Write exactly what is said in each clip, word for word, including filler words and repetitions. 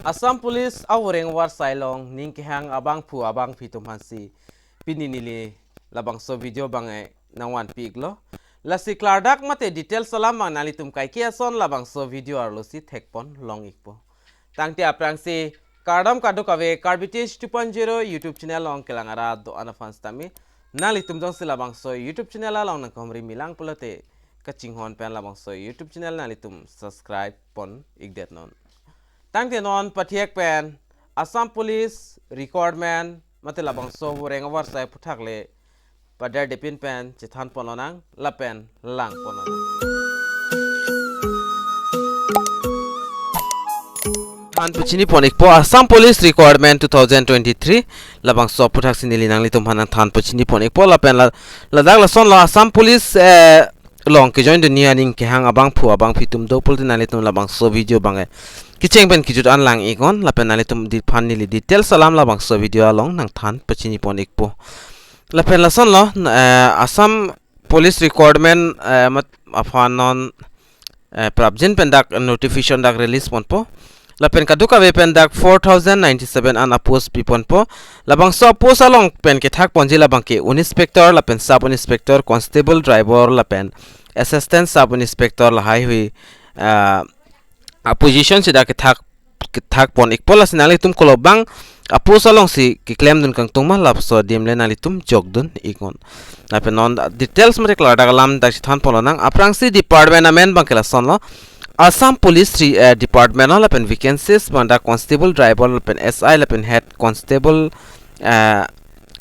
Assam Police avoreng avarsai along ning kehang abangphu abangphi atum aphansi pini neli labangso video abang nangvanpi iklo. Lasi klardak mate details alam abang nanglitum kaike ason labangso video arlosi thekpon long ikpo. Tangte aphrangsi kardom kadokave Karbi Tesh two point zero YouTube channel along kelang arat do-an aphan sitame nanglitum jongsi labangso YouTube channel along nangkehumri milang pulote kachinghon pen labangso YouTube channel nanglitum subscribe pon ikdet non. Tangte non pathiek pen Assam Police recruitment mate labangso avoreng avarsai aphuthak le padar depin pen chethan pon lonang lapen lang pon lonang. Than pachini pon ikpo Assam Police recruitment two thousand twenty-three labangso aphuthak si neli nanglitum aphan nangthan pachini pon ikpo lapen la, ladak lasonlo Assam Police eh, along kejoin dunji aning kehang abangphu abangphi atum do pulote nanglitum labangso video abang kecheng pen kejut an lang iknon lapen nanglitum aphan neli details alam labangso video along nangthan pachini pon ikpo. Lapen lasonlo eh, Assam Police recruitment eh, mat aphan non eh, prapjin pen dak notification dak release ponpo. Lapen kadokave pen dak four thousand ninety-seven an apost pi ponpo. Labangso apost along pen kethak ponji labang ke un inspector lapen sub inspector, constable, driver lapen assistant sub inspector lahai hui ah, aposition si dak kethak kethak pon ikpo. Lasi nanglitum kolo abang apost alongsi keklem dun kangtung ma lapuson adim le nanglitum jokdun iknon. Lapen non details mate klardak alam dak chethan pon lonang. Aphrangsi department amen abang ke lasonlo Assam Police re, eh, department lo lapen vacancies abang dak constable, driver lapen S I lapen head constable eh,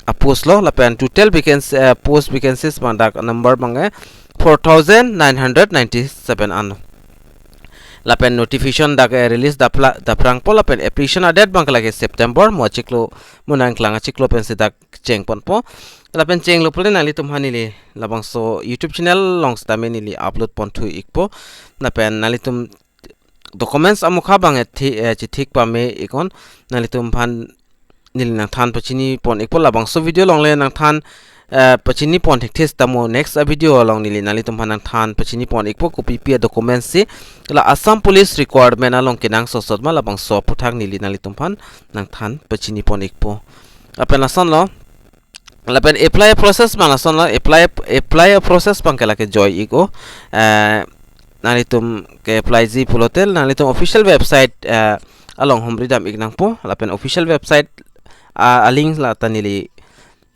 apost lo lapen total vacancy eh, post vacancies abang dak number abang eh, four thousand nine hundred ninety-seven anlo. Lapen notification dak eh, release dapla daprangpo lapen application adate abang ke lake September mo achiklo mo nangklang achiklo pensi dak cheng ponpo. Lapen chenglo pulote nanglitum aphan neli labangso YouTube channel along sitame neli upload ponthu ikpo. Lapen nanglitum documents amukha abang eh, thi, eh, chethik pame iknon. Nanglitum aphan neli nangthan pachini pon ikpo labangso video along le nangthan eh, pachini pon thekthe sitame next a video along neli nanglitum aphan nangthan pachini pon ikpo kopipi a documents si la Assam Police recruitment along kenangsot sot ma labangso aphuthak neli nanglitum aphan nangthan pachini pon ikpo. Lapen lasonlo lapen apply process abang lasonlo apply apply process abang ke lake joi iknon. Eh, nanglitum ke apply ji pulote nanglitum official website eh, along humri dam ik nangpo lapen official website ah, a link la ta neli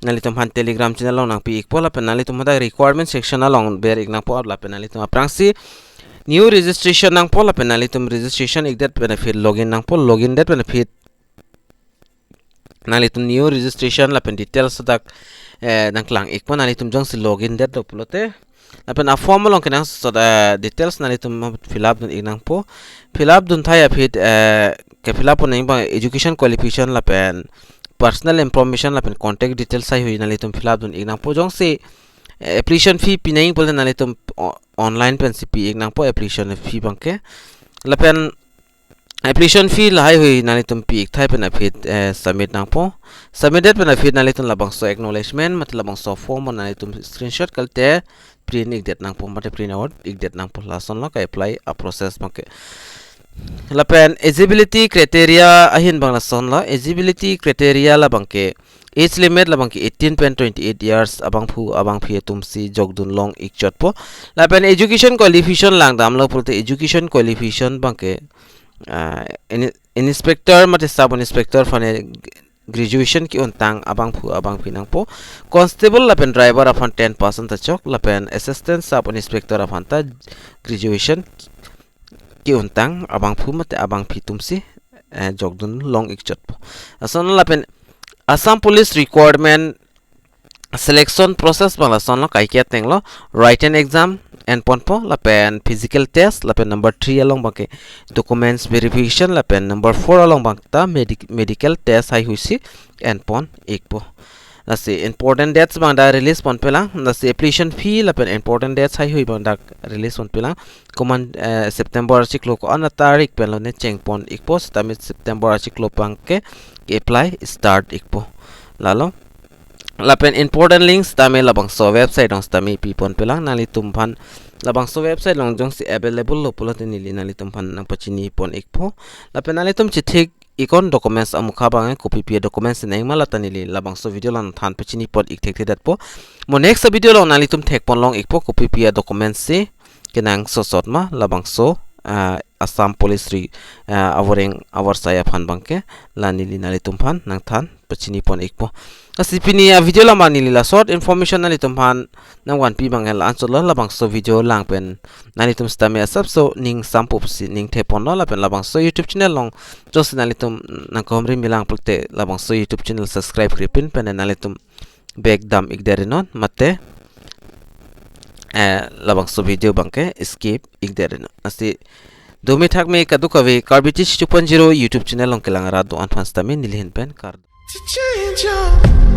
nanglitum aphan Telegram channel along nangpi ikpo lapen nanglitum hadak requirement section along ber ik nangpo lapen nanglitum aphrangsi new registration nangpo lapen nanglitum registration ikdet pen aphi login nangpo, login det pen aphi nanglitum new registration lapen details dak eh, nangklang ikpo. Nanglitum jongsi login detlo pulote lapen a form along kenangsot eh, details nanglitum fill up dun ik nangpo. Fill up dun thai aphi eh, ke fill up pon nang abang education qualification lapen personal information lapen contact details haihui nanglitum fill up dun ik nangpo. Jongsi eh, application fee pi nang pulote nanglitum o- online pensi pi ik nangpo application fee abang ke. Lapen application fee lahai hui nanglitum pi ik thai pen aphi eh, submit nangpo. Submit det pen aphi nanglitum labangso acknowledgement mate labangso form nanglitum screenshot kalte print ikdet nangpo mate print out ikdet nangpo. Lasonlo ke apply a process abang ke. Lapen eligibility criteria ahin abang lasonlo eligibility criteria labang ke age limit labang ke eighteen pen twenty-eight years abangphu abangphi atumsi jokdun long ikchotpo. Lapen education qualification langdamlo pulote education qualification abang ke ah, in- inspector mate sub inspector aphan graduation ki-untang abangphu abangphi nangpo. Constable lapen driver aphan ten percent ta chok lapen assistant sub inspector aphan ta graduation ki-untang abangphu mate abangphi atumsi eh, jokdun long ikchotpo. Lason lapen Assam Police recruitment selection process abang lasonlo kaike atenglo written exam en ponpo lapen physical test lapen number three along abang ke documents verification lapen number four along abang ta medic- medical test haihui si en pon ikpo. Lasi important dates abang dak release ponpelang, lasi application fee lapen important dates haihui abang dak release ponpelang. Komat eh, September achiklo ko-an atarik pen lone cheng pon ikpo sitame September achiklo abang ke apply start ikpo. Lalo lapen important links tame labangso website along sitame pi ponpelang, nanglitum aphan labangso website along jongsi available lo pulote neli nanglitum aphan nangpachini pon ikpo. Lapen nanglitum chethek iknon documents amukha abang kopi pi documents nangma lata neli labangso video along than pachini pon ik thekthedetpo. Mo next video along nanglitum thek pon long ikpo kopi pi documents si kenangsot sot ma labangso, ah, Assam Police Re, ah, avoreng avarsai aphan abangke la neli nanglitum aphan nangthan pachini pon ikpo. Lasi pini avideo along abang neli la short information nanglitum aphan nangvanpi abang la-anchot lo. Labangso video lang pen nanglitum sitame asapso ning sampo pusi ning the pon lo, lapen labangso YouTube channel along jongsi nanglitum nangkehumri milang pulote labangso YouTube channel subscribe kripin pen nanglitum bek dam ik derinon mate, eh, labangso video abangke skip ik derinon. Lasi dome thakme kadokave Karbi Teach two point zero YouTube channel along kelang arat do-an aphan sitame neli ahin pen kardom. To change up.